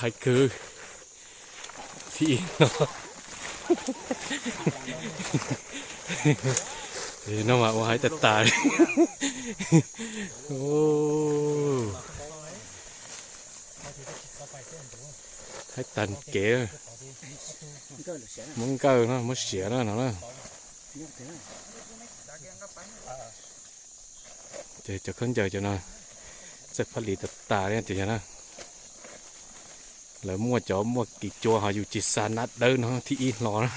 Hais kwv thiab no. No mas ua hais tag tas li. Hais tag kev. Muab nkawj no muab siav no no na. Ces cov khaub ncaws cov no txawj phaj lis tas tas li tias yog na. Lawv muaj cov muaj kis cua ho yus tsis xa nab dawb no thib ib hlo na.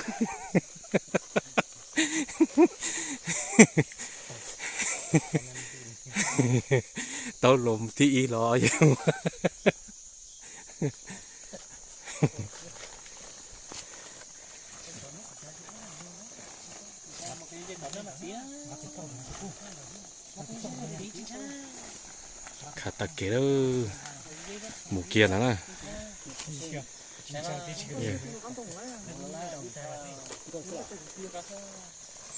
Tau los thib ib hlo yog. Khav tag kev lawm, mus kiag ntawd na.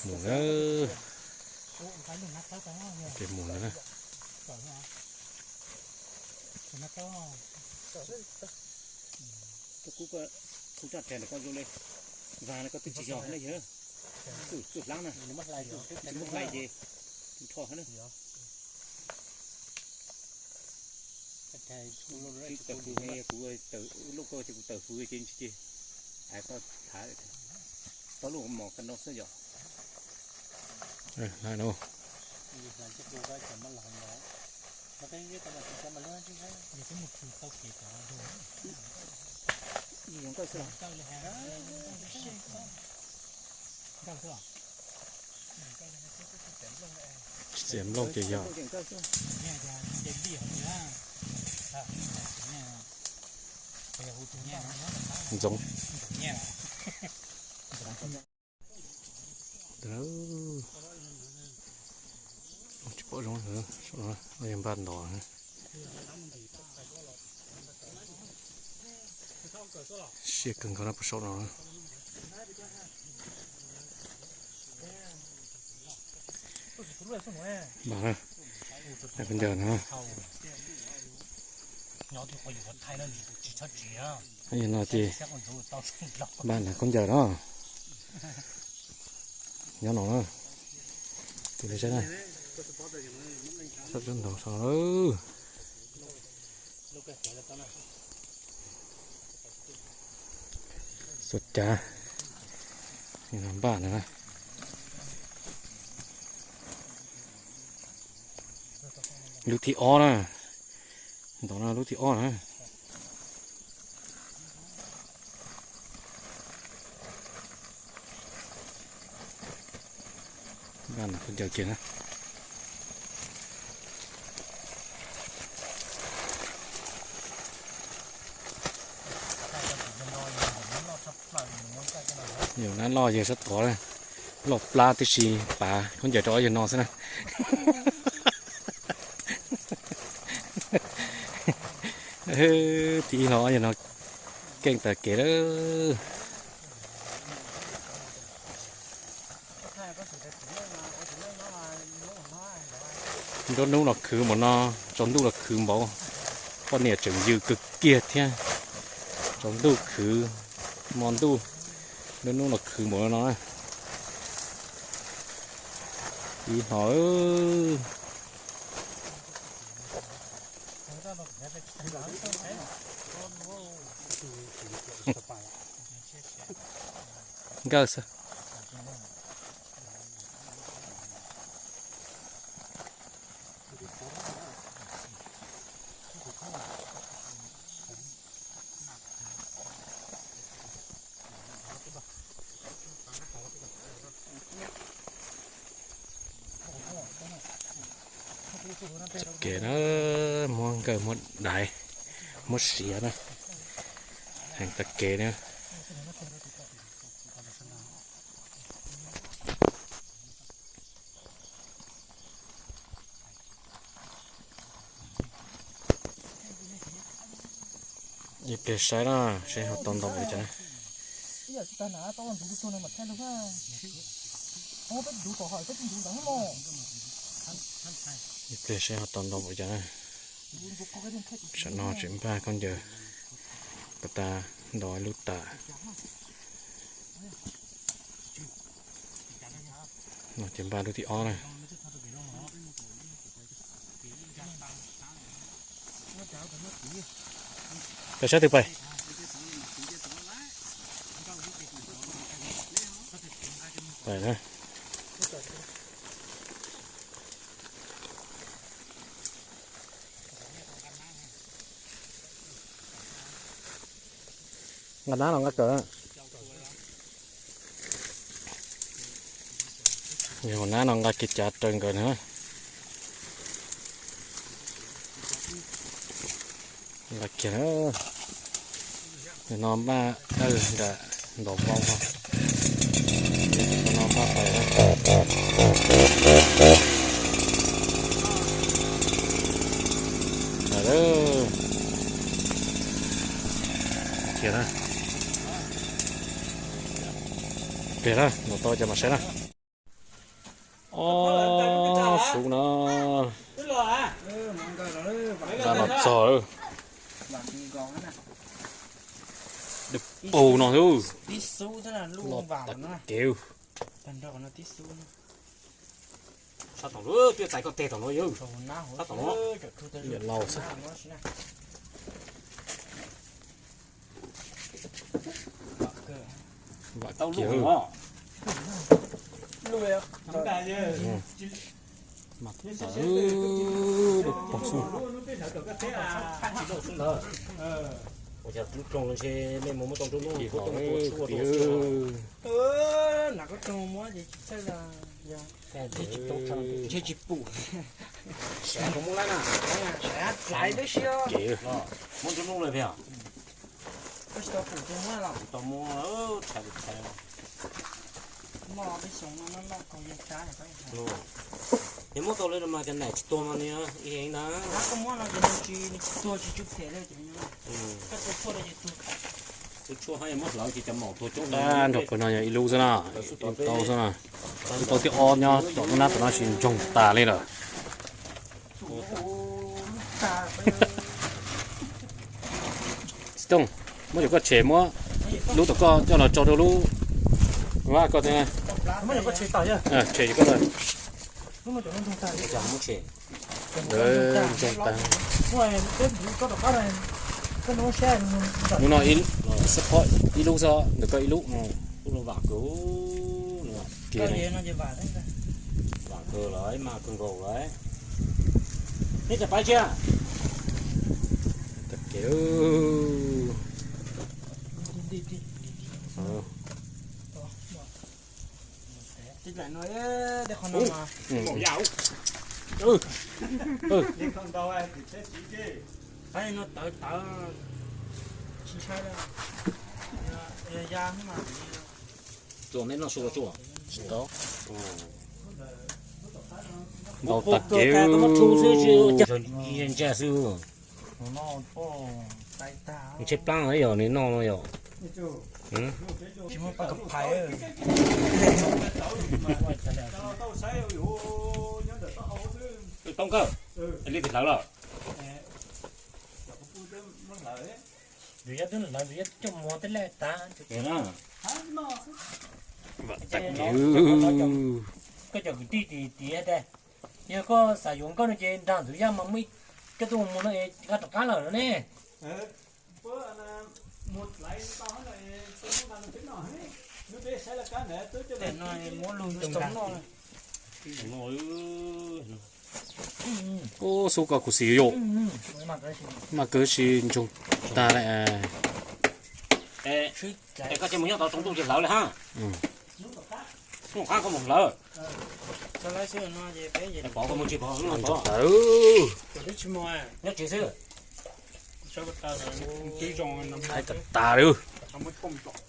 Mus na, mus ntawd na. Kuv tso reg ntawm koj zoo li vas no koj twb tsis yog ne yog. Txuj hlab na, tsis muab hlais ces nrho na. Kuv tawm hwv ces kuv tawm hwv ces ntshe ces hais koj thav tau lub mos ka no xwb yom. Txiav nplooj ces yog ntxoov. Tsis pom zoo, yog npaj ntos. Siab kawg nkaus na puag saum no. Npaj na, khaub ncaws na. Yog no ces npaj na khaub ncaws na. Nyob no na. Tus li saib na. Sab tsob ntoo saud na. Xuas cav npaj na. Lub thib ob na. Ntawm no lub thib ob na. Npaj na khaub ncaws kiag na. Yog nab loj yawg sab tod, loj plab tib si, pav khaub ncaws rau ob yawg no xwb na. Thib ib los ob yawg no keej tas kev lawm. Nruab hnub los khwv npaum no, tsaus ntuj los khwv npaum, poj niam tseem yws kawg kiag thiab. Tsaus ntuj khwv, hmo ntuj, nruab hnub los khwv npaum no na. Ib hlo. Nkawj xwb. Txoj kev na, muab nkawj muab daiv muab siav na, heev tag kev na. Ib pliag saib na, saib ho tau ntau npaum li cas na. Ib pliag seb ho tau nrau npaum cas na. Saum no tseem npaj khaub ncaws, pas tas nrau lub tas. No ces npaj lub thib ob na. Peb sab twg pais? Pais na. Nqa nab no nqa kawg. Yog nab no nqa kiag cav raws nkawd na. Nqa kiag na. No npaj dawj nram nraum vau no. No npaj pais na. Kiag na. Pliag na, nov tau cas mam saib na. Ob xub no. Nqa los txog lawm. Dawb paug no xwb. Los tas kev. Sab tom lub twb tais koj teg tom no yog. Sab tom no. Niam laus xwb. Vam kiag. Mas tau pog xwb. Ua cas tub roog no ntshe mej mus muab tau nruab hnub, ntshe tsis pum. Sav tsis muaj lab na. Muab nruab hnub lawm thiab. Tsis tau pum, tsis muaj los. Tsis tau muab, tshais tshais. Yog muab tau lawm mas cov nam tsis tuag mas nws ib heev ntag. Koj muab no ces nws tsis, nws tsis tuag tsis tsw phem li. Koj tua tshuaj rau ces tuag. Tua tshuaj hab muab hlawv ces cov maum tuag coob. Nrog pawg no yog ib lub xwb na, ib lub tau xwb na. Lub tau thib ob nyob tom lub nab tom no tsis ntsoog tas li lawm. Xi Tooj, muab cov koj tshem muab lub tom koj coj los tso rau lub vaj koj. Tshem koj. Ntsoog tas. Hnub no ib, support ib lub xwb, ntawm koj ib lub. Vam kawg, vam kawg lawm, mas kawg nkaus lawm. Neb txawm pab tsia. Tsuas neb noj su tsuas. Tsis tau. Ntaus tas kev. Ntsa xwb. Ntshe plaab yog nws noj no yog. Toob kawg, li tis hlawv lawm. Nws yuav twb hlawv, nws yuav coj muag tej laj tas. Koj cov kwv tij tim tiav tas, yog koj xav yuav nkauj no ces nrog ntxwv yaj mas muaj ib koj tuaj mus no es nqa rov qab lawm no ne. Ub, xub koj khuv xim yom. Mas kawg si ntsoog tag lawm. Koj tsis mus nyob tod tsaus ntuj ces hlawv li hab. Hnub qab koj mus hlawv. Pov koj mus tsis pov hnub no tod. Nyob tsev xwb. Thaij tag tag li,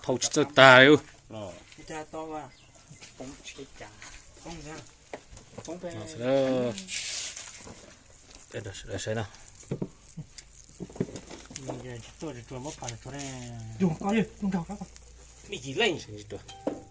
thauj tsis txawj tag li. Saib no. Li yim leej sawv ntsug rua.